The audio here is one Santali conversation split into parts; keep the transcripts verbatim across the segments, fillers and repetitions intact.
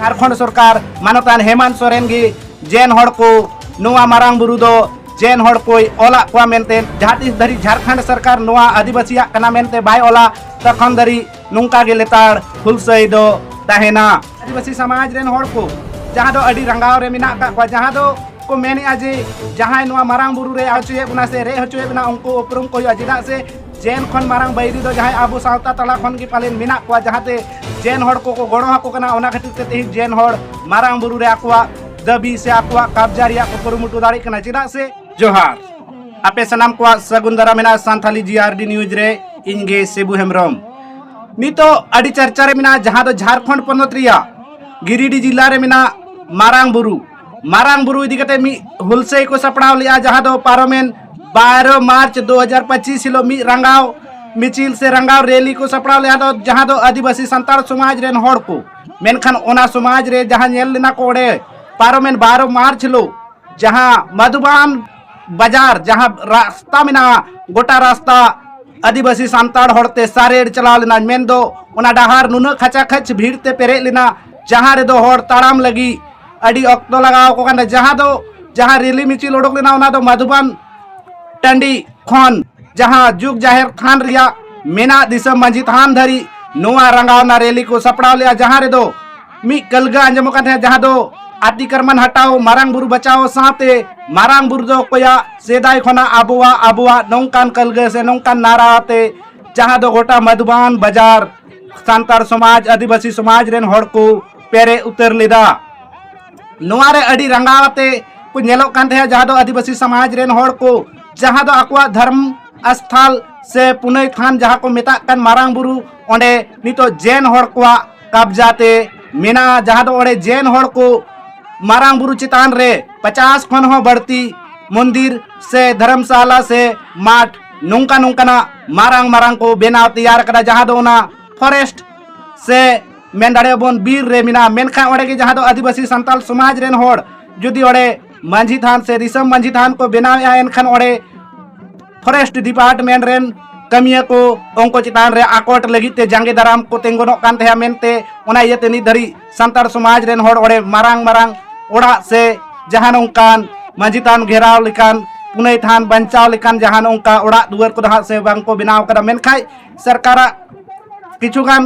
ᱡᱷᱟᱲᱠᱷᱚᱸᱰ ᱥᱚᱨᱠᱟᱨ ᱢᱟᱱᱚᱛᱟᱱ ᱦᱮᱢᱟᱱᱛ ᱥᱚᱨᱮᱱ ᱜᱮ ᱡᱮᱱ ᱦᱚᱲ ᱠᱚ, ᱱᱚᱣᱟ ᱢᱟᱨᱟᱝ ᱵᱩᱨᱩ ᱫᱚ ᱡᱮᱱ ᱦᱚᱲ ᱠᱚᱭ ᱚᱞᱟᱜ ᱠᱚᱣᱟ ᱢᱮᱱᱛᱮ, ᱡᱟᱦᱟᱸ ᱛᱤᱥ ᱫᱷᱟᱹᱨᱤᱡ ᱡᱷᱟᱲᱠᱷᱚᱸᱰ ᱥᱚᱨᱠᱟᱨ ᱱᱚᱣᱟ ᱟᱹᱫᱤᱵᱟᱹᱥᱤᱭᱟᱜ ᱠᱟᱱᱟ ᱢᱮᱱᱛᱮ ᱵᱟᱭ ᱚᱞᱟ, ᱛᱚᱠᱷᱚᱱ ᱫᱷᱟᱹᱨᱤᱡ ᱱᱚᱝᱠᱟ ᱜᱮ ᱞᱮᱛᱟᱲ ᱦᱩᱞᱥᱟᱹᱭ ᱫᱚ ᱛᱟᱦᱮᱱᱟ᱾ ᱟᱹᱫᱤᱵᱟᱹᱥᱤ ᱥᱚᱢᱟᱡᱽ ᱨᱮᱱ ᱦᱚᱲ ᱠᱚ ᱡᱟᱦᱟᱸ ᱫᱚ ᱟᱹᱰᱤ ᱨᱟᱸᱜᱟᱣ ᱨᱮ ᱢᱮᱱᱟᱜ ᱟᱠᱟᱫ ᱠᱚᱣᱟ, ᱡᱟᱦᱟᱸ ᱫᱚ ᱠᱚ ᱢᱮᱱᱮᱜᱼᱟ ᱡᱮ ᱡᱟᱦᱟᱸᱭ ᱱᱚᱣᱟ ᱢᱟᱨᱟᱝ ᱵᱩᱨᱩ ᱨᱮ ᱦᱚᱪᱚᱭᱮᱫ ᱵᱚᱱᱟ ᱥᱮ ᱨᱮᱡ ᱦᱚᱪᱚᱭᱮᱫ ᱵᱚᱱᱟ, ᱩᱱᱠᱩ ᱩᱯᱨᱩᱢ ᱠᱚ ᱦᱩᱭᱩᱜᱼᱟ᱾ ᱪᱮᱫᱟᱜ ᱥᱮ ᱡᱮᱱ ᱠᱷᱚᱱ ᱢᱟᱨᱟᱝ ᱵᱟᱹᱭᱨᱤ ᱫᱚ ᱡᱟᱦᱟᱸᱭ ᱟᱵᱚ ᱥᱟᱶᱛᱟ ᱛᱟᱞᱟ ᱠᱷᱚᱱ ᱜᱮ ᱯᱟᱞᱮᱱ ᱢᱮᱱᱟᱜ ᱠᱚᱣᱟ, ᱡᱟᱦᱟᱸᱛᱮ ᱡᱮᱱ ᱦᱚᱲ ᱠᱚᱠᱚ ᱜᱚᱲᱚ ᱟᱠᱚ ᱠᱟᱱᱟ᱾ ᱚᱱᱟ ᱠᱷᱟᱹᱛᱤᱨ ᱛᱮ ᱛᱮᱦᱮᱧ ᱡᱮᱱ ᱦᱚᱲ ᱢᱟᱨᱟᱝ ᱵᱩᱨᱩ ᱨᱮ ᱟᱠᱚᱣᱟᱜ ᱫᱟᱹᱵᱤ ᱥᱮ ᱟᱠᱚᱣᱟᱜ ᱠᱟᱵᱽᱡᱟ ᱨᱮᱭᱟᱜ ᱠᱚ ᱠᱩᱨᱩᱢᱩᱴᱩ ᱫᱟᱲᱮᱭᱟᱜ ᱠᱟᱱᱟ᱾ ᱪᱮᱫᱟᱜ ᱥᱮ ᱡᱚᱦᱟᱨ, ᱟᱯᱮ ᱥᱟᱱᱟᱢ ᱠᱚᱣᱟᱜ ᱥᱟᱹᱜᱩᱱ ᱫᱟᱨᱟᱢ ᱢᱮᱱᱟᱜᱼᱟ ᱥᱟᱱᱛᱷᱟᱞᱤ ᱡᱤ ᱟᱨ ᱰᱤ ᱱᱤᱭᱩᱡᱽ ᱨᱮ᱾ ᱤᱧ ᱜᱮ ᱥᱤᱵᱩ ᱦᱮᱢᱵᱨᱚᱢ᱾ ᱱᱤᱛᱚᱜ ᱟᱹᱰᱤ ᱪᱟᱨᱪᱟ ᱨᱮ ᱢᱮᱱᱟᱜᱼᱟ, ᱡᱟᱦᱟᱸ ᱫᱚ ᱡᱷᱟᱲᱠᱷᱚᱸᱰ ᱯᱚᱱᱚᱛ ᱨᱮᱭᱟᱜ ᱜᱤᱨᱤᱰᱤ ᱡᱤᱞᱟ ᱨᱮ ᱢᱮᱱᱟᱜ ᱢᱟᱨᱟᱝ ᱵᱩᱨᱩ᱾ ᱢᱟᱨᱟᱝ ᱵᱩᱨᱩ ᱤᱫᱤ ᱠᱟᱛᱮ ᱢᱤᱫ ᱦᱩᱞᱥᱟᱹᱭ ᱠᱚ ᱥᱟᱯᱲᱟᱣ ᱞᱮᱫᱼᱟ, ᱡᱟᱦᱟᱸ ᱫᱚ ᱯᱟᱨᱚᱢᱮᱱ ᱵᱟᱨᱚ ᱢᱟᱨᱪ ᱫᱩ ᱦᱟᱡᱟᱨ ᱯᱚᱸᱪᱤᱥ ᱦᱤᱞᱳᱜ ᱢᱤᱫ ᱨᱟᱸᱜᱟᱣ ᱢᱤᱪᱷᱤᱞ ᱥᱮ ᱨᱟᱸᱜᱟᱣ ᱨᱮᱞᱤ ᱠᱚ ᱥᱟᱯᱲᱟᱣ ᱞᱮᱫᱼᱟ, ᱫᱚ ᱡᱟᱦᱟᱸ ᱫᱚ ᱟᱹᱫᱤᱵᱟᱹᱥᱤ ᱥᱟᱱᱛᱟᱲ ᱥᱚᱢᱟᱡᱽ ᱨᱮᱱ ᱦᱚᱲ ᱠᱚ᱾ ᱢᱮᱱᱠᱷᱟᱱ ᱚᱱᱟ ᱥᱚᱢᱟᱡᱽ ᱨᱮ ᱡᱟᱦᱟᱸ ᱧᱮᱞ ᱞᱮᱱᱟ ᱠᱚ ᱚᱸᱰᱮ ᱯᱟᱨᱚᱢᱮᱱ ᱵᱟᱨᱚ ᱢᱟᱨᱪ ᱦᱤᱞᱳᱜ ᱡᱟᱦᱟᱸ ᱢᱟᱫᱷᱩᱵᱟᱱ ᱵᱟᱡᱟᱨ, ᱡᱟᱦᱟᱸ ᱨᱟᱥᱛᱟ ᱢᱮᱱᱟᱜᱼᱟ, ᱜᱚᱴᱟ ᱨᱟᱥᱛᱟ ᱟᱹᱫᱤᱵᱟᱹᱥᱤ ᱥᱟᱱᱛᱟᱲ ᱦᱚᱲᱛᱮ ᱥᱟᱨᱮᱲ ᱪᱟᱞᱟᱣ ᱞᱮᱱᱟ᱾ ᱢᱮᱱᱫᱚ ᱚᱱᱟ ᱰᱟᱦᱟᱨ ᱱᱩᱱᱟᱹᱜ ᱠᱷᱟᱪᱟ ᱠᱷᱟᱹᱪ ᱵᱷᱤᱲ ᱛᱮ ᱯᱮᱨᱮᱡ ᱞᱮᱱᱟ, ᱡᱟᱦᱟᱸ ᱨᱮᱫᱚ ᱦᱚᱲ ᱛᱟᱲᱟᱢ ᱞᱟᱹᱜᱤᱫ ᱟᱹᱰᱤ ᱚᱠᱛᱚ ᱞᱟᱜᱟᱣ ᱟᱠᱚ ᱠᱟᱱᱟ᱾ ᱡᱟᱦᱟᱸ ᱫᱚ ᱡᱟᱦᱟᱸ ᱨᱮᱞᱤ ᱢᱤᱪᱷᱤᱞ ᱩᱰᱩᱠ ᱞᱮᱱᱟ, ᱚᱱᱟ ᱫᱚ ᱢᱟᱫᱷᱩᱵᱟᱱ ᱴᱟᱺᱰᱤ ᱠᱷᱚᱱ ᱡᱟᱦᱟᱸ ᱡᱩᱜᱽ ᱡᱟᱦᱮᱨ ᱛᱷᱟᱱ ᱨᱮᱭᱟᱜ ᱢᱮᱱᱟᱜ ᱫᱤᱥᱚᱢ ᱢᱟᱹᱡᱷᱤ ᱛᱷᱟᱱ ᱫᱷᱟᱹᱨᱤᱡ ᱱᱚᱣᱟ ᱨᱟᱸᱜᱟᱣᱱᱟ ᱨᱮᱞᱤ ᱠᱚ ᱥᱟᱯᱲᱟᱣ ᱞᱮᱫᱼᱟ, ᱡᱟᱦᱟᱸ ᱨᱮᱫᱚ ᱢᱤᱫ ᱠᱟᱹᱞᱜᱟᱹ ᱟᱸᱡᱚᱢᱚᱜ ᱠᱟᱱ ᱛᱟᱦᱮᱸᱫ, ᱡᱟᱦᱟᱸ ᱫᱚ ᱟᱹᱛᱤ ᱠᱟᱨᱢᱟᱱ ᱦᱟᱴᱟᱣ, ᱢᱟᱨᱟᱝ ᱵᱩᱨᱩ ᱵᱟᱪᱟᱣ ᱥᱟᱶᱛᱮ ᱢᱟᱨᱟᱝ ᱵᱩᱨᱩ ᱫᱚ ᱚᱠᱚᱭᱟᱜ, ᱥᱮᱫᱟᱭ ᱠᱷᱚᱱᱟᱜ ᱟᱵᱚᱣᱟᱜ, ᱟᱵᱚᱣᱟᱜ ᱱᱚᱝᱠᱟᱱ ᱠᱟᱹᱞᱜᱟᱹ ᱥᱮ ᱱᱚᱝᱠᱟᱱ ᱱᱟᱨᱟ ᱟᱛᱮ ᱡᱟᱦᱟᱸ ᱫᱚ ᱜᱚᱴᱟ ᱢᱟᱫᱷᱩᱵᱟᱱ ᱵᱟᱡᱟᱨ ᱥᱟᱱᱛᱟᱲ ᱥᱚᱢᱟᱡᱽ, ᱟᱹᱫᱤᱵᱟᱹᱥᱤ ᱥᱚᱢᱟᱡᱽ ᱨᱮᱱ ᱦᱚᱲ ᱠᱚ ᱯᱮᱨᱮᱡ ᱩᱛᱟᱹᱨ ᱞᱮᱫᱟ᱾ ᱱᱚᱣᱟ ᱨᱮ ᱟᱹᱰᱤ ᱨᱟᱸᱜᱟᱣ ᱟᱛᱮ ᱠᱚ ᱧᱮᱞᱚᱜ ᱠᱟᱱ ᱛᱟᱦᱮᱸᱫ, ᱡᱟᱦᱟᱸ ᱫᱚ ᱟᱹᱫᱤᱵᱟᱹᱥᱤ ᱥᱚᱢᱟᱡᱽ ᱨᱮᱱ ᱦᱚᱲ ᱠᱚ, ᱡᱟᱦᱟᱸ ᱫᱚ ᱟᱠᱚᱣᱟᱜ ᱫᱷᱚᱨᱢ ᱟᱥᱛᱷᱟᱞ ᱥᱮ ᱯᱩᱱᱟᱹᱭ ᱛᱷᱟᱱ ᱡᱟᱦᱟᱸ ᱠᱚ ᱢᱮᱛᱟᱜ ᱠᱟᱱ ᱢᱟᱨᱟᱝ ᱵᱩᱨᱩ, ᱚᱸᱰᱮ ᱱᱤᱛᱚᱜ ᱡᱮᱱ ᱦᱚᱲ ᱠᱚᱣᱟᱜ ᱠᱟᱵᱽᱡᱟ ᱛᱮ ᱢᱮᱱᱟᱜᱼᱟ, ᱡᱟᱦᱟᱸ ᱫᱚ ᱚᱸᱰᱮ ᱡᱮᱱ ᱦᱚᱲ ᱠᱚ ᱢᱟᱨᱟᱝ ᱵᱩᱨᱩ ᱪᱮᱛᱟᱱ ᱨᱮ ᱯᱚᱪᱟᱥ ᱠᱷᱚᱱ ᱦᱚᱸ ᱵᱟᱹᱲᱛᱤ ᱢᱚᱱᱫᱤᱨ ᱥᱮ ᱫᱷᱚᱨᱢᱥᱟᱞᱟ ᱥᱮ ᱢᱟᱴᱷ ᱱᱚᱝᱠᱟ ᱱᱚᱝᱠᱟᱱᱟᱜ ᱢᱟᱨᱟᱝ ᱢᱟᱨᱟᱝ ᱠᱚ ᱵᱮᱱᱟᱣ ᱛᱮᱭᱟᱨ ᱠᱟᱫᱟ, ᱡᱟᱦᱟᱸ ᱫᱚ ᱚᱱᱟ ᱯᱷᱚᱨᱮᱥᱴ ᱥᱮ ᱢᱮᱱ ᱫᱟᱲᱮᱭᱟᱜᱼᱟ ᱵᱚᱱ ᱵᱤᱨ ᱨᱮ ᱢᱮᱱᱟᱜᱼᱟ᱾ ᱢᱮᱱᱠᱷᱟᱱ ᱚᱸᱰᱮ ᱜᱮ ᱡᱟᱦᱟᱸ ᱫᱚ ᱟᱹᱫᱤᱵᱟᱹᱥᱤ ᱥᱟᱱᱛᱟᱞ ᱥᱚᱢᱟᱡᱽ ᱨᱮᱱ ᱦᱚᱲ ᱡᱩᱫᱤ ᱚᱸᱰᱮ ᱢᱟᱹᱡᱷᱤ ᱛᱷᱟᱱ ᱥᱮ ᱫᱤᱥᱚᱢ ᱢᱟᱹᱡᱷᱤ ᱛᱷᱟᱱ ᱠᱚ ᱵᱮᱱᱟᱣᱮᱫᱼᱟ, ᱮᱱᱠᱷᱟᱱ ᱚᱸᱰᱮ ᱯᱷᱚᱨᱮᱥᱴ ᱰᱤᱯᱟᱨᱴᱢᱮᱱᱴ ᱨᱮᱱ ᱠᱟᱹᱢᱤᱭᱟᱹ ᱠᱚ ᱩᱱᱠᱩ ᱪᱮᱛᱟᱱ ᱨᱮ ᱟᱠᱚᱴ ᱞᱟᱹᱜᱤᱫ ᱛᱮ ᱡᱟᱸᱜᱮ ᱫᱟᱨᱟᱢ ᱠᱚ ᱛᱤᱸᱜᱩᱱᱚᱜ ᱠᱟᱱ ᱛᱟᱦᱮᱸᱫ ᱢᱮᱱᱛᱮ, ᱚᱱᱟ ᱤᱭᱟᱹᱛᱮ ᱱᱤᱛ ᱫᱷᱟᱹᱨᱤᱡ ᱥᱟᱱᱛᱟᱲ ᱥᱚᱢᱟᱡᱽ ᱨᱮᱱ ᱦᱚᱲ ᱚᱸᱰᱮ ᱢᱟᱨᱟᱝ ᱢᱟᱨᱟᱝ ᱚᱲᱟᱜ ᱥᱮ ᱡᱟᱦᱟᱸ ᱱᱚᱝᱠᱟᱱ ᱢᱟᱹᱡᱷᱤ ᱛᱷᱟᱱ ᱜᱷᱮᱨᱟᱣ ᱞᱮᱠᱟᱱ, ᱯᱩᱱᱟᱹᱭ ᱛᱷᱟᱱ ᱵᱟᱧᱪᱟᱣ ᱞᱮᱠᱟᱱ ᱡᱟᱦᱟᱸ ᱱᱚᱝᱠᱟ ᱚᱲᱟᱜ ᱫᱩᱣᱟᱹᱨ ᱠᱚᱫᱚ ᱦᱟᱸᱜ ᱥᱮ ᱵᱟᱝ ᱠᱚ ᱵᱮᱱᱟᱣ ᱠᱟᱫᱟ᱾ ᱢᱮᱱᱠᱷᱟᱱ ᱥᱚᱨᱠᱟᱨᱟᱜ ᱠᱤᱪᱷᱩ ᱜᱟᱱ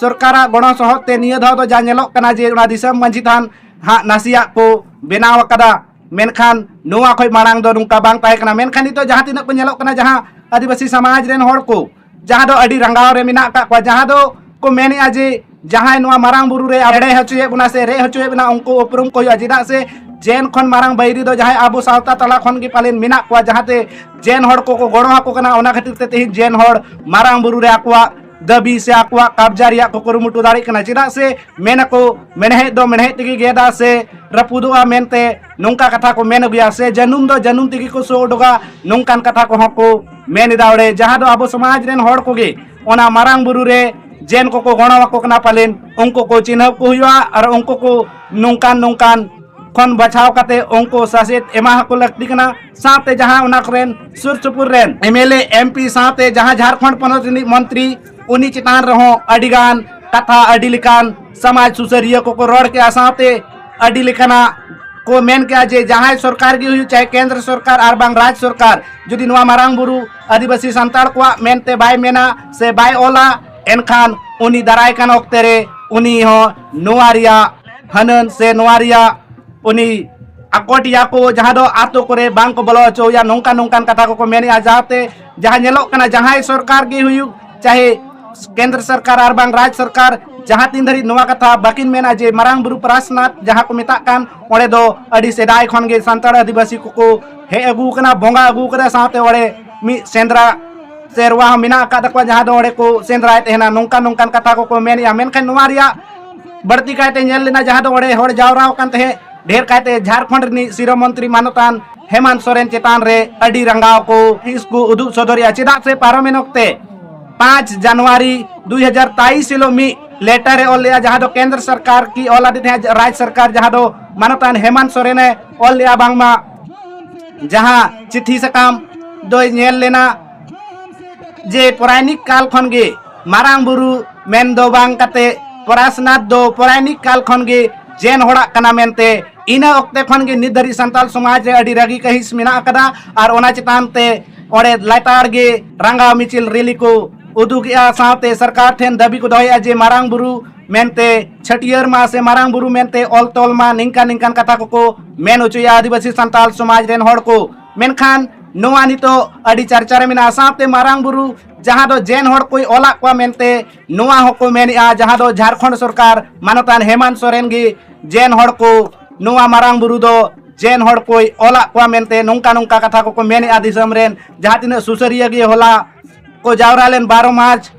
ᱥᱚᱨᱠᱟᱨᱟᱜ ᱜᱚᱲᱚ ᱥᱚᱦᱚᱫ ᱛᱮ ᱱᱤᱭᱟᱹ ᱫᱷᱟᱣ ᱫᱚ ᱡᱟ ᱧᱮᱞᱚᱜ ᱠᱟᱱᱟ ᱡᱮ ᱚᱱᱟ ᱫᱤᱥᱚᱢ ᱢᱟᱹᱡᱷᱤ ᱛᱷᱟᱱ ᱦᱟᱸᱜ ᱱᱟᱥᱮᱭᱟᱜ ᱠᱚ ᱵᱮᱱᱟᱣ ᱟᱠᱟᱫᱟ, ᱢᱮᱱᱠᱷᱟᱱ ᱱᱚᱣᱟ ᱠᱷᱚᱱ ᱢᱟᱲᱟᱝ ᱫᱚ ᱱᱚᱝᱠᱟ ᱵᱟᱝ ᱛᱟᱦᱮᱸ ᱠᱟᱱᱟ᱾ ᱢᱮᱱᱠᱷᱟᱱ ᱱᱤᱛᱚᱜ ᱡᱟᱦᱟᱸ ᱛᱤᱱᱟᱹᱜ ᱠᱚ ᱧᱮᱞᱚᱜ ᱠᱟᱱᱟ, ᱡᱟᱦᱟᱸ ᱟᱹᱫᱤᱵᱟᱹᱥᱤ ᱥᱚᱢᱟᱡᱽ ᱨᱮᱱ ᱦᱚᱲ ᱠᱚ, ᱡᱟᱦᱟᱸ ᱫᱚ ᱟᱹᱰᱤ ᱨᱟᱸᱜᱟᱣ ᱨᱮ ᱢᱮᱱᱟᱜ ᱟᱠᱟᱫ ᱠᱚᱣᱟ, ᱡᱟᱦᱟᱸ ᱫᱚ ᱠᱚ ᱢᱮᱱᱮᱫᱼᱟ ᱡᱮ ᱡᱟᱦᱟᱸᱭ ᱱᱚᱣᱟ ᱢᱟᱨᱟᱝ ᱵᱩᱨᱩ ᱨᱮ ᱮᱲᱮ ᱦᱚᱪᱚᱭᱮᱫ ᱵᱚᱱᱟ ᱥᱮ ᱨᱮᱡ ᱦᱚᱪᱚᱭᱮᱫ ᱵᱚᱱᱟ, ᱩᱱᱠᱩ ᱩᱯᱨᱩᱢ ᱠᱚ ᱦᱩᱭᱩᱜᱼᱟ᱾ ᱪᱮᱫᱟᱜ ᱥᱮ ᱡᱮᱱ ᱠᱷᱚᱱ ᱢᱟᱨᱟᱝ ᱵᱟᱹᱭᱨᱤ ᱫᱚ ᱡᱟᱦᱟᱸᱭ ᱟᱵᱚ ᱥᱟᱶᱛᱟ ᱛᱟᱞᱟ ᱠᱷᱚᱱ ᱜᱮ ᱯᱟᱞᱮᱱ ᱢᱮᱱᱟᱜ ᱠᱚᱣᱟ, ᱡᱟᱦᱟᱸᱛᱮ ᱡᱮᱱ ᱦᱚᱲ ᱠᱚᱠᱚ ᱜᱚᱲᱚ ᱟᱠᱚ ᱠᱟᱱᱟ᱾ ᱚᱱᱟ ᱠᱷᱟᱹᱛᱤᱨ ᱛᱮ ᱛᱮᱦᱮᱧ ᱡᱮᱱ ᱦᱚᱲ ᱢᱟᱨᱟᱝ ᱵᱩᱨᱩ ᱨᱮ ᱟᱠᱚᱣᱟᱜ ᱫᱟᱹᱵᱤ ᱥᱮ ᱟᱠᱚᱣᱟᱜ ᱠᱟᱵᱽᱡᱟ ᱨᱮᱭᱟᱜ ᱠᱚ ᱠᱩᱨᱩᱢᱩᱴᱩ ᱫᱟᱲᱮᱭᱟᱜ ᱠᱟᱱᱟ᱾ ᱪᱮᱫᱟᱜ ᱥᱮ ᱢᱮᱱ ᱟᱠᱚ, ᱢᱮᱬᱦᱮᱫ ᱫᱚ ᱢᱮᱬᱦᱮᱫ ᱛᱮᱜᱮ ᱜᱮᱫᱟ ᱥᱮ ᱨᱟᱹᱯᱩᱫᱚᱜᱼᱟ ᱢᱮᱱᱛᱮ ᱱᱚᱝᱠᱟ ᱠᱟᱛᱷᱟ ᱠᱚ ᱢᱮᱱ ᱟᱹᱜᱩᱭᱟ, ᱥᱮ ᱡᱟᱹᱱᱩᱢ ᱫᱚ ᱡᱟᱹᱱᱩᱢ ᱛᱮᱜᱮ ᱠᱚ ᱥᱚ ᱩᱰᱩᱠᱟ, ᱱᱚᱝᱠᱟᱱ ᱠᱟᱛᱷᱟ ᱠᱚᱦᱚᱸ ᱠᱚ ᱢᱮᱱ ᱮᱫᱟ ᱚᱸᱰᱮ, ᱡᱟᱦᱟᱸ ᱫᱚ ᱟᱵᱚ ᱥᱚᱢᱟᱡᱽ ᱨᱮᱱ ᱦᱚᱲ ᱠᱚᱜᱮ ᱚᱱᱟ ᱢᱟᱨᱟᱝ ᱵᱩᱨᱩ ᱨᱮ ᱡᱮᱱ ᱠᱚᱠᱚ ᱜᱚᱲᱚ ᱟᱠᱚ ᱠᱟᱱᱟ, ᱯᱟᱞᱮᱱ ᱩᱱᱠᱩ ᱠᱚ ᱪᱤᱱᱦᱟᱹᱯ ᱠᱚ ᱦᱩᱭᱩᱜᱼᱟ ᱟᱨ ᱩᱱᱠᱩ ᱠᱚ ᱱᱚᱝᱠᱟᱱ ᱱᱚᱝᱠᱟᱱ ᱠᱷᱚᱱ ᱵᱟᱪᱷᱟᱣ ᱠᱟᱛᱮ ᱩᱱᱠᱩ ᱥᱟᱥᱮᱛ ᱮᱢᱟ ᱠᱚ ᱞᱟᱹᱠᱛᱤ ᱠᱟᱱᱟ᱾ ᱥᱟᱶᱛᱮ ᱡᱟᱦᱟᱸ ᱚᱱᱟ ᱠᱚᱨᱮᱱ ᱥᱩᱨ ᱥᱩᱯᱩᱨ ᱨᱮᱱ M L A, M P ᱥᱟᱶᱛᱮ ᱡᱟᱦᱟᱸ ᱡᱷᱟᱲᱠᱷᱚᱸᱰ ᱯᱚᱱᱚᱛ ᱨᱤᱱᱤᱡ ᱢᱚᱱᱛᱨᱤ, ᱩᱱᱤ ᱪᱮᱛᱟᱱ ᱨᱮᱦᱚᱸ ᱟᱹᱰᱤᱜᱟᱱ ᱠᱟᱛᱷᱟ, ᱟᱹᱰᱤ ᱞᱮᱠᱟᱱ ᱥᱚᱢᱟᱡᱽ ᱥᱩᱥᱟᱹᱨᱤᱭᱟᱹ ᱠᱚᱠᱚ ᱨᱚᱲ ᱠᱮᱜᱼᱟ, ᱥᱟᱶᱛᱮ ᱟᱹᱰᱤ ᱞᱮᱠᱟᱱᱟᱜ ᱠᱚ ᱢᱮᱱ ᱠᱮᱜᱼᱟ ᱡᱮ ᱡᱟᱦᱟᱸᱭ ᱥᱚᱨᱠᱟᱨ ᱜᱮ ᱦᱩᱭᱩᱜ, ᱪᱟᱦᱮ ᱠᱮᱱᱫᱨᱚ ᱥᱚᱨᱠᱟᱨ ᱟᱨ ᱵᱟᱝ ᱨᱟᱡᱽ ᱥᱚᱨᱠᱟᱨ, ᱡᱩᱫᱤ ᱱᱚᱣᱟ ᱢᱟᱨᱟᱝ ᱵᱩᱨᱩ ᱟᱹᱫᱤᱵᱟᱹᱥᱤ ᱥᱟᱱᱛᱟᱲ ᱠᱚᱣᱟᱜ ᱢᱮᱱᱛᱮ ᱵᱟᱭ ᱢᱮᱱᱟ ᱥᱮ ᱵᱟᱭ ᱚᱞᱟ, ᱮᱱᱠᱷᱟᱱ ᱩᱱᱤ ᱫᱟᱨᱟᱭ ᱠᱟᱱ ᱚᱠᱛᱮ ᱨᱮ ᱩᱱᱤ ᱦᱚᱸ ᱱᱚᱣᱟ ᱨᱮᱭᱟᱜ ᱦᱟᱹᱱᱟᱹᱱ ᱥᱮ ᱱᱚᱣᱟ ᱨᱮᱭᱟᱜ ᱩᱱᱤ ᱟᱠᱚᱴ ᱮᱭᱟ ᱠᱚ, ᱡᱟᱦᱟᱸ ᱫᱚ ᱟᱛᱳ ᱠᱚᱨᱮ ᱵᱟᱝ ᱠᱚ ᱵᱚᱞᱚ ᱦᱚᱪᱚ ᱮᱭᱟ, ᱱᱚᱝᱠᱟ ᱱᱚᱝᱠᱟᱱ ᱠᱟᱛᱷᱟ ᱠᱚᱠᱚ ᱢᱮᱱᱮᱜᱼᱟ᱾ ᱡᱟᱦᱟᱸᱛᱮ ᱡᱟᱦᱟᱸ ᱧᱮᱞᱚᱜ ᱠᱟᱱᱟ, ᱡᱟᱦᱟᱸᱭ ᱥᱚᱨᱠᱟᱨ ᱜᱮ ᱦᱩᱭᱩᱜ, ᱪᱟᱦᱮ ᱠᱮᱱᱫᱨᱚ ᱥᱚᱨᱠᱟᱨ ᱟᱨ ᱵᱟᱝ ᱨᱟᱡᱽ ᱥᱚᱨᱠᱟᱨ, ᱡᱟᱦᱟᱸ ᱛᱤᱱ ᱫᱷᱟᱹᱨᱤᱡ ᱱᱚᱣᱟ ᱠᱟᱛᱷᱟ ᱵᱟᱹᱠᱤᱱ ᱢᱮᱱᱟ ᱡᱮ ᱢᱟᱨᱟᱝ ᱵᱩᱨᱩ ᱯᱟᱨᱟᱥᱱᱟᱛᱷ ᱡᱟᱦᱟᱸ ᱠᱚ ᱢᱮᱛᱟᱜ ᱠᱟᱱ, ᱚᱸᱰᱮ ᱫᱚ ᱟᱹᱰᱤ ᱥᱮᱫᱟᱭ ᱠᱷᱚᱱ ᱜᱮ ᱥᱟᱱᱛᱟᱲ ᱟᱹᱫᱤᱵᱟᱹᱥᱤ ᱠᱚᱠᱚ ᱦᱮᱡ ᱟᱹᱜᱩ ᱟᱠᱟᱱᱟ, ᱵᱚᱸᱜᱟ ᱟᱹᱜᱩ ᱟᱠᱟᱫᱟ, ᱥᱟᱶᱛᱮ ᱚᱸᱰᱮ ᱢᱤᱫ ᱥᱮᱸᱫᱽᱨᱟ ᱥᱮᱨᱣᱟ ᱦᱚᱸ ᱢᱮᱱᱟᱜ ᱟᱠᱟᱫ ᱛᱟᱠᱚᱣᱟ, ᱡᱟᱦᱟᱸ ᱫᱚ ᱚᱸᱰᱮ ᱠᱚ ᱥᱮᱸᱫᱽᱨᱟᱭ ᱛᱟᱦᱮᱱᱟ, ᱱᱚᱝᱠᱟ ᱱᱚᱝᱠᱟᱱ ᱠᱟᱛᱷᱟ ᱠᱚᱠᱚ ᱢᱮᱱᱮᱜᱼᱟ᱾ ᱢᱮᱱᱠᱷᱟᱱ ᱱᱚᱣᱟ ᱨᱮᱭᱟᱜ ᱵᱟᱹᱲᱛᱤ ᱠᱟᱭᱛᱮ ᱧᱮᱞ ᱞᱮᱱᱟ, ᱡᱟᱦᱟᱸ ᱫᱚ ᱚᱸᱰᱮ ᱦᱚᱲ ᱡᱟᱣᱨᱟ ᱟᱠᱟᱱ ᱛᱟᱦᱮᱸᱫ, ᱰᱷᱮᱨ ᱠᱟᱭᱛᱮ ᱡᱷᱟᱲᱠᱷᱚᱸᱰ ᱨᱤᱱᱤᱡ ᱥᱤᱨᱟᱹ ᱢᱚᱱᱛᱨᱤ ᱢᱟᱱᱚᱛᱟᱱ ᱦᱮᱢᱟᱱᱛ ᱥᱚᱨᱮᱱ ᱪᱮᱛᱟᱱ ᱨᱮ ᱟᱹᱰᱤ ᱨᱟᱸᱜᱟᱣ ᱠᱚ ᱦᱤᱸᱥ ᱠᱚ ᱩᱫᱩᱜ ᱥᱚᱫᱚᱨᱮᱜᱼᱟ᱾ ᱪᱮᱫᱟᱜ ᱥᱮ ᱯᱟᱨᱚᱢᱮᱱ ᱚᱠᱛᱮ ᱯᱟᱸᱪ ᱡᱟᱱᱩᱣᱟᱨᱤ ᱫᱩ ᱦᱟᱡᱟᱨ ᱛᱮᱭᱤᱥ ᱦᱤᱞᱳᱜ ᱢᱤᱫ ᱞᱮᱴᱟᱨ ᱮ ᱚᱞ ᱞᱮᱜᱼᱟ, ᱡᱟᱦᱟᱸ ᱫᱚ ᱠᱮᱱᱫᱨᱚ ᱥᱚᱨᱠᱟᱨ ᱠᱤ ᱚᱞ ᱟᱫᱮ ᱛᱟᱦᱮᱸᱫ ᱨᱟᱡᱽ ᱥᱚᱨᱠᱟᱨ, ᱡᱟᱦᱟᱸ ᱫᱚ ᱢᱟᱱᱚᱛᱟᱱ ᱦᱮᱢᱟᱱᱛ ᱥᱚᱨᱮᱱ ᱮ ᱚᱞ ᱞᱮᱜᱼᱟ, ᱵᱟᱝᱢᱟ ᱡᱟᱦᱟᱸ ᱪᱤᱴᱷᱤ ᱥᱟᱠᱟᱢ ᱫᱚᱭ ᱧᱮᱞ ᱞᱮᱱᱟ, ᱡᱮ ᱯᱚᱨᱟᱭᱱᱤᱠ ᱠᱟᱞ ᱠᱷᱚᱱ ᱜᱮ ᱢᱟᱨᱟᱝ ᱵᱩᱨᱩ ᱢᱮᱱ ᱫᱚ ᱵᱟᱝ ᱠᱟᱛᱮ ᱯᱚᱨᱟᱥᱱᱟᱛᱷ ᱫᱚ ᱯᱚᱨᱟᱭᱱᱤᱠ ᱠᱟᱞ ᱠᱷᱚᱱ ᱜᱮ ᱡᱮᱱ ᱦᱚᱲᱟᱜ ᱠᱟᱱᱟ ᱢᱮᱱᱛᱮ, ᱤᱱᱟᱹ ᱚᱠᱛᱮ ᱠᱷᱚᱱ ᱜᱮ ᱱᱤᱛ ᱫᱷᱟᱹᱨᱤᱡ ᱥᱟᱱᱛᱟᱞ ᱥᱚᱢᱟᱡᱽ ᱨᱮ ᱟᱹᱰᱤ ᱨᱟᱹᱜᱤ ᱠᱟᱹᱦᱤᱥ ᱢᱮᱱᱟᱜ ᱟᱠᱟᱫᱟ᱾ ᱟᱨ ᱚᱱᱟ ᱪᱮᱛᱟᱱ ᱛᱮ ᱚᱸᱰᱮ ᱞᱮᱛᱟᱲ ᱜᱮ ᱨᱟᱸᱜᱟᱣ ᱢᱤᱪᱷᱤᱞ ᱨᱮᱞᱤ ᱠᱚ ᱩᱫᱩᱜᱮᱜᱼᱟ, ᱥᱟᱶᱛᱮ ᱥᱚᱨᱠᱟᱨ ᱴᱷᱮᱱ ᱫᱟᱹᱵᱤ ᱠᱚ ᱫᱚᱦᱚᱭᱮᱜᱼᱟ ᱡᱮ ᱢᱟᱨᱟᱝ ᱵᱩᱨᱩ ᱢᱮᱱᱛᱮ ᱪᱷᱟᱹᱴᱭᱟᱹᱨ ᱢᱟ ᱥᱮ ᱢᱟᱨᱟᱝ ᱵᱩᱨᱩ ᱢᱮᱱᱛᱮ ᱚᱞ ᱛᱚᱞ ᱢᱟ, ᱱᱤᱝᱠᱟᱱ ᱱᱤᱝᱠᱟᱱ ᱠᱟᱛᱷᱟ ᱠᱚᱠᱚ ᱢᱮᱱ ᱦᱚᱪᱚᱭᱟ ᱟᱹᱫᱤᱵᱟᱹᱥᱤ ᱥᱟᱱᱛᱟᱞ ᱥᱚᱢᱟᱡᱽ ᱨᱮᱱ ᱦᱚᱲ ᱠᱚ᱾ ᱢᱮᱱᱠᱷᱟᱱ ᱱᱚᱣᱟ ᱱᱤᱛᱚᱜ ᱟᱹᱰᱤ ᱪᱟᱨᱪᱟ ᱨᱮ ᱢᱮᱱᱟᱜᱼᱟ᱾ ᱥᱟᱶᱛᱮ ᱢᱟᱨᱟᱝ ᱵᱩᱨᱩ ᱡᱟᱦᱟᱸ ᱫᱚ ᱡᱮᱱ ᱦᱚᱲ ᱠᱚᱭ ᱚᱞᱟᱜ ᱠᱚᱣᱟ ᱢᱮᱱᱛᱮ ᱱᱚᱣᱟ ᱦᱚᱸᱠᱚ ᱢᱮᱱᱮᱜᱼᱟ, ᱡᱟᱦᱟᱸ ᱫᱚ ᱡᱷᱟᱲᱠᱷᱚᱸᱰ ᱥᱚᱨᱠᱟᱨ ᱢᱟᱱᱚᱛᱟᱱ ᱦᱮᱢᱟᱱᱛ ᱥᱚᱨᱮᱱ ᱜᱮ ᱡᱮᱱ ᱦᱚᱲ ᱠᱚ, ᱱᱚᱣᱟ ᱢᱟᱨᱟᱝ ᱵᱩᱨᱩ ᱫᱚ ᱡᱮᱱ ᱦᱚᱲ ᱠᱚᱭ ᱚᱞᱟᱜ ᱠᱚᱣᱟ ᱢᱮᱱᱛᱮ ᱱᱚᱝᱠᱟ ᱱᱚᱝᱠᱟ ᱠᱟᱛᱷᱟ ᱠᱚᱠᱚ ᱢᱮᱱᱮᱜᱼᱟ᱾ ᱫᱤᱥᱚᱢ ᱨᱮᱱ ᱡᱟᱦᱟᱸ ᱛᱤᱱᱟᱹᱜ ᱥᱩᱥᱟᱹᱨᱤᱭᱟᱹ ᱜᱮ ᱦᱚᱞᱟ ᱠᱚ ᱡᱟᱣᱨᱟ ᱞᱮᱱ ᱵᱟᱨᱚ ᱢᱟᱨᱪ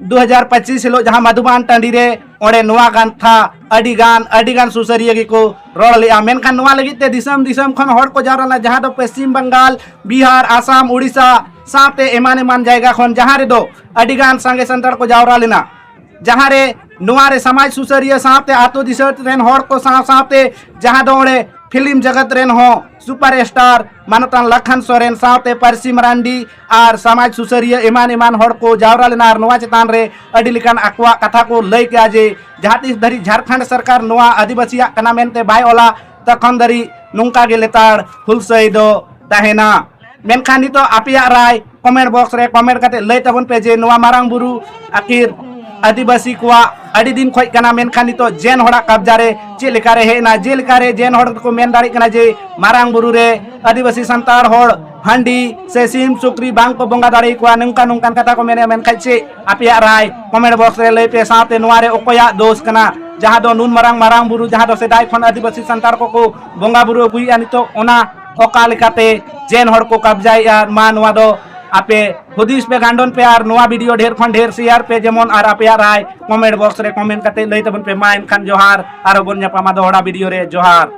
ᱫᱩ ᱦᱟᱡᱟᱨ ᱯᱚᱸᱪᱤᱥ ᱦᱤᱞᱳᱜ ᱡᱟᱦᱟᱸ ᱢᱟᱫᱷᱩᱵᱟᱱ ᱴᱟᱺᱰᱤ ᱨᱮ, ᱚᱸᱰᱮ ᱱᱚᱣᱟ ᱠᱟᱛᱷᱟ ᱟᱹᱰᱤ ᱜᱟᱱ ᱟᱹᱰᱤ ᱜᱟᱱ ᱥᱩᱥᱟᱹᱨᱤᱭᱟᱹ ᱜᱮᱠᱚ ᱨᱚᱲ ᱞᱮᱜᱼᱟ᱾ ᱢᱮᱱᱠᱷᱟᱱ ᱱᱚᱣᱟ ᱞᱟᱹᱜᱤᱫ ᱛᱮ ᱫᱤᱥᱚᱢ ᱫᱤᱥᱚᱢ ᱠᱷᱚᱱ ᱦᱚᱲ ᱠᱚ ᱡᱟᱣᱨᱟ ᱞᱮᱱᱟ, ᱡᱟᱦᱟᱸ ᱫᱚ ᱯᱚᱥᱪᱤᱢ ᱵᱟᱝᱜᱟᱞ, ᱵᱤᱦᱟᱨ, ᱟᱥᱟᱢ, ᱩᱲᱤᱥᱥᱟ ᱥᱟᱶᱛᱮ ᱮᱢᱟᱱ ᱮᱢᱟᱱ ᱡᱟᱭᱜᱟ ᱠᱷᱚᱱ, ᱡᱟᱦᱟᱸ ᱨᱮᱫᱚ ᱟᱹᱰᱤ ᱜᱟᱱ ᱥᱟᱸᱜᱮ ᱥᱟᱱᱛᱟᱲ ᱠᱚ ᱡᱟᱣᱨᱟ ᱞᱮᱱᱟ, ᱡᱟᱦᱟᱸ ᱨᱮ ᱱᱚᱣᱟ ᱨᱮ ᱥᱚᱢᱟᱡᱽ ᱥᱩᱥᱟᱹᱨᱤᱭᱟᱹ ᱥᱟᱶᱛᱮ ᱟᱛᱳ ᱫᱤᱥᱚᱢ ᱨᱮᱱ ᱦᱚᱲ ᱠᱚ ᱥᱟᱶ ᱥᱟᱶᱛᱮ ᱡᱟᱦᱟᱸ ᱫᱚ ᱚᱸᱰᱮ ᱯᱷᱤᱞᱢ ᱡᱚᱜᱚᱛ ᱨᱮᱱ ᱦᱚᱸ ᱥᱩᱯᱟᱨ ᱥᱴᱟᱨ ᱢᱟᱱᱚᱛᱟᱱ ᱞᱟᱠᱷᱟᱱ ᱥᱚᱨᱮᱱ ᱥᱟᱶᱛᱮ ᱯᱟᱹᱨᱥᱤ ᱢᱟᱨᱟᱱᱰᱤ ᱟᱨ ᱥᱚᱢᱟᱡᱽ ᱥᱩᱥᱟᱹᱨᱤᱭᱟᱹ ᱮᱢᱟᱱ ᱮᱢᱟᱱ ᱦᱚᱲ ᱠᱚ ᱡᱟᱣᱨᱟ ᱞᱮᱱᱟ ᱟᱨ ᱱᱚᱣᱟ ᱪᱮᱛᱟᱱ ᱨᱮ ᱟᱹᱰᱤ ᱞᱮᱠᱟᱱ ᱟᱠᱚᱣᱟᱜ ᱠᱟᱛᱷᱟ ᱠᱚ ᱞᱟᱹᱭ ᱠᱮᱜᱼᱟ ᱡᱮ ᱡᱟᱦᱟᱸ ᱛᱤᱥ ᱫᱷᱟᱹᱨᱤᱡ ᱡᱷᱟᱲᱠᱷᱚᱸᱰ ᱥᱚᱨᱠᱟᱨ ᱱᱚᱣᱟ ᱟᱹᱫᱤᱵᱟᱹᱥᱤᱭᱟᱜ ᱠᱟᱱᱟ ᱢᱮᱱᱛᱮ ᱵᱟᱭ ᱚᱞᱟ, ᱛᱚᱠᱷᱚᱱ ᱫᱷᱟᱹᱨᱤᱡ ᱱᱚᱝᱠᱟ ᱜᱮ ᱞᱮᱛᱟᱲ ᱦᱩᱞᱥᱟᱹᱭ ᱫᱚ ᱛᱟᱦᱮᱱᱟ᱾ ᱢᱮᱱᱠᱷᱟᱱ ᱱᱤᱛᱚᱜ ᱟᱯᱮᱭᱟᱜ ᱨᱟᱭ ᱠᱚᱢᱮᱱᱴ ᱵᱚᱠᱥ ᱨᱮ ᱠᱚᱢᱮᱱᱴ ᱠᱟᱛᱮ ᱞᱟᱹᱭ ᱛᱟᱵᱚᱱ ᱯᱮ ᱡᱮ ᱱᱚᱣᱟ ᱢᱟᱨᱟᱝ ᱵᱩᱨᱩ ᱟᱹᱠᱤᱨ ᱟᱹᱫᱤᱵᱟᱹᱥᱤ ᱠᱚᱣᱟᱜ ᱟᱹᱰᱤ ᱫᱤᱱ ᱠᱷᱚᱡ ᱠᱟᱱᱟ, ᱢᱮᱱᱠᱷᱟᱱ ᱱᱤᱛᱚᱜ ᱡᱮᱱ ᱦᱚᱲᱟᱜ ᱠᱟᱵᱽᱡᱟ ᱨᱮ ᱪᱮᱫ ᱞᱮᱠᱟᱨᱮ ᱦᱮᱡ ᱮᱱᱟ? ᱡᱮᱞᱮᱠᱟᱨᱮ ᱡᱮᱱ ᱦᱚᱲ ᱫᱚᱠᱚ ᱢᱮᱱ ᱫᱟᱲᱮᱭᱟᱜ ᱠᱟᱱᱟ ᱡᱮ ᱢᱟᱨᱟᱝ ᱵᱩᱨᱩ ᱨᱮ ᱟᱹᱫᱤᱵᱟᱹᱥᱤ ᱥᱟᱱᱛᱟᱲ ᱦᱚᱲ ᱦᱟᱺᱰᱤ ᱥᱮ ᱥᱤᱢ ᱥᱩᱠᱨᱤ ᱵᱟᱝ ᱠᱚ ᱵᱚᱸᱜᱟ ᱫᱟᱲᱮ ᱟᱠᱚᱣᱟ, ᱱᱚᱝᱠᱟ ᱱᱚᱝᱠᱟᱱ ᱠᱟᱛᱷᱟ ᱠᱚ ᱢᱮᱱᱮᱫᱼᱟ᱾ ᱢᱮᱱᱠᱷᱟᱱ ᱪᱮᱫ ᱟᱯᱮᱭᱟᱜ ᱨᱟᱭ ᱠᱚᱢᱮᱱᱴ ᱵᱚᱠᱥ ᱨᱮ ᱞᱟᱹᱭ ᱯᱮ, ᱥᱟᱶᱛᱮ ᱱᱚᱣᱟ ᱨᱮ ᱚᱠᱚᱭᱟᱜ ᱫᱳᱥ ᱠᱟᱱᱟ? ᱡᱟᱦᱟᱸ ᱫᱚ ᱱᱩᱱ ᱢᱟᱨᱟᱝ ᱢᱟᱨᱟᱝ ᱵᱩᱨᱩ, ᱡᱟᱦᱟᱸ ᱫᱚ ᱥᱮᱫᱟᱭ ᱠᱷᱚᱱ ᱟᱹᱫᱤᱵᱟᱹᱥᱤ ᱥᱟᱱᱛᱟᱲ ᱠᱚᱠᱚ ᱵᱚᱸᱜᱟ ᱵᱩᱨᱩ ᱟᱹᱜᱩᱭᱮᱫᱼᱟ, ᱱᱤᱛᱚᱜ ᱚᱱᱟ ᱚᱠᱟ ᱞᱮᱠᱟᱛᱮ ᱡᱮᱱ ᱦᱚᱲ ᱠᱚ ᱠᱟᱵᱽᱡᱟᱭᱮᱫᱼᱟ? ᱢᱟ ᱱᱚᱣᱟ ᱫᱚ ᱟᱯᱮ ᱦᱩᱫᱤᱥ ᱯᱮ ᱜᱟᱱᱰᱚᱱ ᱯᱮ ᱟᱨ ᱱᱚᱣᱟ ᱵᱷᱤᱰᱤᱭᱳ ᱰᱷᱮᱨ ᱠᱷᱚᱱ ᱰᱷᱮᱨ ᱥᱮᱭᱟᱨ ᱯᱮ ᱡᱮᱢᱚᱱ, ᱟᱨ ᱟᱯᱮᱭᱟᱜ ᱨᱟᱭ ᱠᱚᱢᱮᱱᱴ ᱵᱚᱠᱥ ᱨᱮ ᱠᱚᱢᱮᱱᱴ ᱠᱟᱛᱮ ᱞᱟᱹᱭ ᱛᱟᱵᱚᱱ ᱯᱮ᱾ ᱢᱟ ᱮᱱᱠᱷᱟᱱ ᱡᱚᱦᱟᱨ, ᱟᱨᱦᱚᱸ ᱵᱚᱱ ᱧᱟᱯᱟᱢᱟ ᱫᱚᱦᱲᱟ ᱵᱷᱤᱰᱤᱭᱳ ᱨᱮ᱾ ᱡᱚᱦᱟᱨ᱾